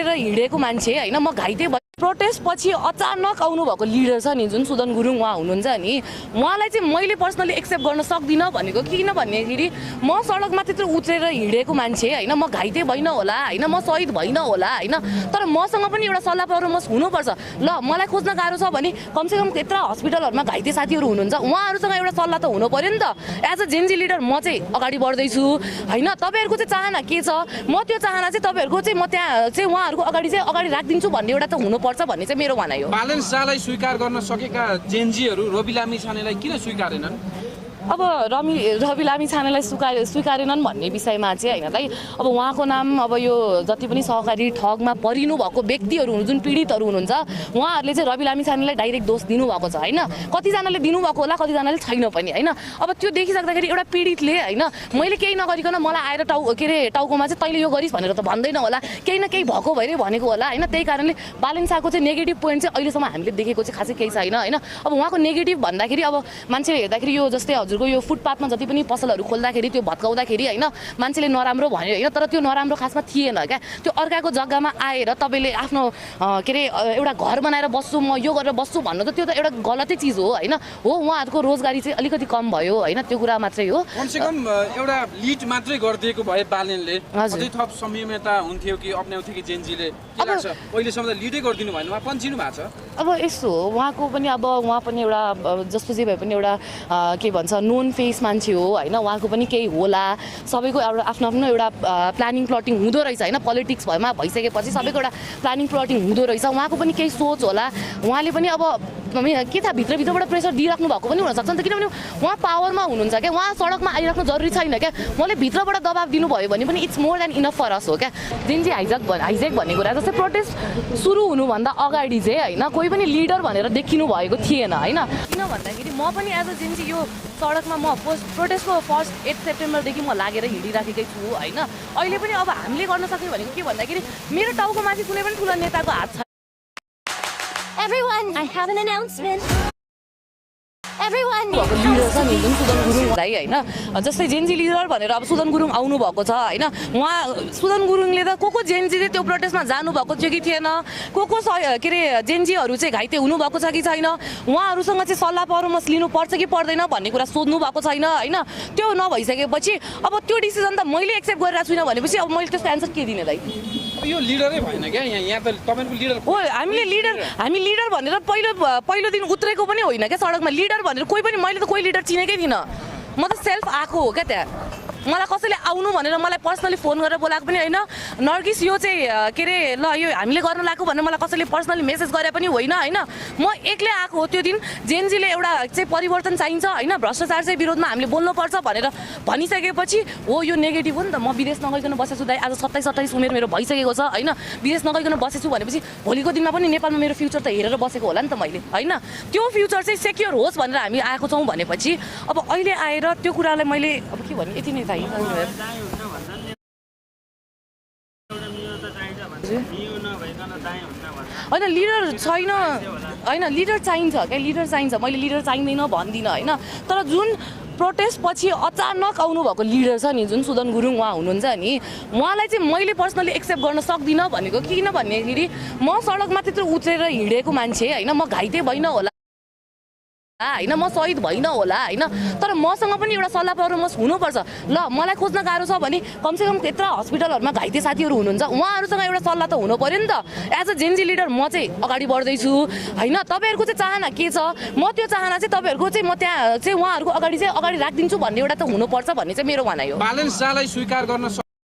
हिँडेको मान्छे हैन म घाइते प्रोटेस्ट पछि अचानक आउनु भएको लिडर छ नि जुन सुदन गुरुङ उहाँ हुनुहुन्छ नि उहाँलाई चाहिँ मैले पर्सनली एक्सेप्ट गर्न सक्दिनँ भनेको किन भन्दाखेरि म सडकमा त्यत्रो उत्रेर हिँडेको मान्छे हैन म घाइते भइन होला हैन म शहीद भइन होला हैन तर मसँग पनि एउटा सल्लाह परामर्श हुनुपर्छ ल मलाई खोज्न गाह्रो छ भने कमसेकम यत्रा हस्पिटलहरुमा घाइते साथीहरु हुनुहुन्छ उहाँहरुसँग एउटा सल्लाह त हुनु पर्यो नि त एज अ जेनजी लिडर म चाहिँ अगाडि बढ्दैछु हैन तपाईहरुको चाहिँ चाहना के छ म त्यो चाहना चाहिँ तपाईहरुको चाहिँ म त्यहाँ चाहिँ उहाँहरुको अगाडि राख्दिन्छु भन्ने एउटा त हुनुपर्छ भन्ने चाहिँ मेरो भनाइ हो। ब्यालेन्स शाहलाई स्वीकार गर्न सकेका जेनजीहरु रवि लामिछानेलाई किन स्वीकारेनन्? अब रवि लामिछानेलाई स्वीकारेनन् भन्ने विषयमा चाहिँ हैन दाइ अब उहाँको नाम अब यो जति पनि सहकारी ठगमा परिनु भएको व्यक्तिहरु जुन पीडितहरु हुनुहुन्छ उहाँहरुले चाहिँ रवि लामिछानेलाई डाइरेक्ट दोष दिनु भएको छ हैन कतिजनाले दिनु भएको होला कतिजनाले छैन पनि हैन अब त्यो देखिसक्दाखेरि एउटा पीडितले हैन मैले केही नगरिकन मलाई आएर टाउकोमा चाहिँ तैले यो गरिस् भनेर त भन्दैन होला केही न केही भएको भइरे भनेको होला हैन त्यही कारणले ब्यालेन्स शाहको चाहिँ नेगेटिभ पोइन्ट चाहिँ अहिलेसम्म हामीले देखेको चाहिँ खासै केही छैन हैन अब उहाँको नेगेटिभ भन्दाखेरि अब मान्छेले हेर्दाखेरि यो जस्तै हजुरको यो फुटपाथमा जति पनि पसलहरु खोल्दाखेरि त्यो भत्काउँदाखेरि हैन मान्छेले नराम्रो भन्यो हैन तर त्यो नराम्रो खासमा थिएन क्या त्यो अर्काको जग्गामा आएर तपाईले आफ्नो के रे एउटा घर बनाएर बस्छु म यो गरेर बस्छु भन्नु त त्यो त एउटा गलतै चीज हो हैन हो उहाँहरुको रोजगारी चाहिँ अलिकति कम भयो हैन त्यो कुरा मात्रै हो कमसेकम एउटा लिड मात्रै गर्दिएको भए बालेनले अझै थप संयमता हुन्थ्यो कि अपनाउँथ्यो कि जेनजीले के लाग्छ पहिले सम्म लिडै गर्दिनु भएन उहाँ पन्छिनु भएको छ अब यस्तो हो उहाँको पनि अब उहाँ पनि एउटा जस्तो जे भए पनि एउटा के भन्छ नोन फेस मान्छे हो हैन उहाँको पनि केही होला सबैको एउटा आफ्नो एउटा प्लानिङ प्लटिङ हुँदो रहेछ हैन पोलिटिक्स भइसकेपछि सबैको एउटा प्लानिङ प्लटिङ हुँदो रहेछ उहाँको पनि केही सोच होला उहाँले पनि अब के थाहा भित्रभित्रबाट प्रेसर दिइराख्नु भएको पनि हुनसक्छ नि त किनभने उहाँ पावरमा हुनुहुन्छ क्या उहाँ सडकमा आइराख्नु जरुरी छैन क्या उहाँले भित्रबाट दबाब दिनुभयो भने पनि it's more than enough for us हो क्या जेनजी हाइजेक भन्ने कुरा जस्तै प्रोटेस्ट सुरु हुनुभन्दा अगाडि चाहिँ हैन कोही पनि लिडर भनेर देखिनु भएको थिएन हैन किन भन्दाखेरि म पनि एज अ जेनजी यो सडकमा म प्रोटेस्टको फर्स्ट 8 सेप्टेम्बरदेखि म लागेर हिँडिराखेकै छु हैन अहिले पनि अब हामीले गर्न सक्ने भनेको के भन्दाखेरि मेरो टाउको माथि कुनै पनि ठुलो नेताको हात छ Everyone, I have an announcement. Everyone. Leader छ नि जुन सुदन गुरुङ हैन जस्तै जेनजी लिडर भनेर अब सुदन गुरुङ आउनु भएको छ हैन उहाँ सुदन गुरुङले त को जेनजीले त्यो प्रोटेस्टमा जानु भएको थियो कि थिएन को के रे जेनजीहरु चाहिँ घाइते हुनु भएको छ कि छैन उहाँहरुसँग चाहिँ सल्लाह परामर्श लिनु पर्छ कि पर्दैन भन्ने कुरा सोध्नु भएको छैन हैन त्यो नभइसकेपछि अब त्यो डिसिजन त मैले एक्सेप्ट गरिरहेको छुइनँ भनेपछि अब मैले त्यसको एन्सर के दिने दाइ यो लिडरै भएन क्या यहाँ त तपाईको लिडर हो हामी लिडर भनेर पहिलो दिन उत्रेको पनि होइन क्या सडकमा लिडर भनेर कोही पनि मैले त कोही लिडर चिनेकै थिइनँ म त सेल्फ आएको हो क्या त्यहाँ मलाई कसैले आउनु भनेर मलाई पर्सनली फोन गरेर बोलाएको पनि होइन नर्गिस यो चाहिँ के रे ल यो हामीले गर्न लागेको भनेर मलाई कसैले पर्सनली मेसेज गरे पनि होइन हैन म एक्लै आएको हो त्यो दिन जेनजीले एउटा चाहिँ परिवर्तन चाहिन्छ हैन भ्रष्टाचार चाहिँ विरोधमा हामीले बोल्नुपर्छ भनेर भनिसकेपछि हो यो नेगेटिभ हो नि त म विदेश नगइकन बसेछु दाइ आज 27-28 उमेर मेरो भइसकेको छ हैन विदेश नगइकन बसेछु भनेपछि भोलिको दिनमा पनि नेपालमा मेरो फ्युचर त हेरेर बसेको होला नि त मैले हैन त्यो फ्युचर चाहिँ सेक्योर होस् भनेर हामी आएको छौं भनेपछि अब अहिले आएर त्यो कुरालाई मैले अब के भन्ने यति नै थाहा होइन लिडर छैन होइन लिडर चाहिन्छ क्या लिडर चाहिन्छ मैले लिडर चाहिँदैन भन्दिनँ होइन तर जुन प्रोटेस्ट पछि अचानक आउनु भएको लिडर छ नि जुन सुदन गुरुङ उहाँ हुनुहुन्छ नि उहाँलाई चाहिँ मैले पर्सनली एक्सेप्ट गर्न सक्दिनँ भनेको किन भन्दाखेरि म सडकमा त्यत्रो उत्रेर हिँडेको मान्छे हैन म घाइते भइन होला हैन म शहीद भइन होला हैन तर मसँग पनि एउटा सल्लाह परामर्श हुनुपर्छ ल मलाई खोज्न गाह्रो छ भने कमसेकम यत्रा हस्पिटलहरुमा घाइते साथीहरु हुनुहुन्छ उहाँहरुसँग एउटा सल्लाह त हुनु पर्यो नि त एज अ जेनजी लिडर म चाहिँ अगाडि बढ्दैछु हैन तपाईहरुको चाहिँ चाहना के छ म त्यो चाहना चाहिँ तपाईहरुको चाहिँ म त्यहाँ चाहिँ उहाँहरुको अगाडि राख्दिन्छु भन्ने एउटा त हुनुपर्छ भन्ने चाहिँ मेरो भनाइ हो। ब्यालेन्स शाहलाई स्वीकार गर्न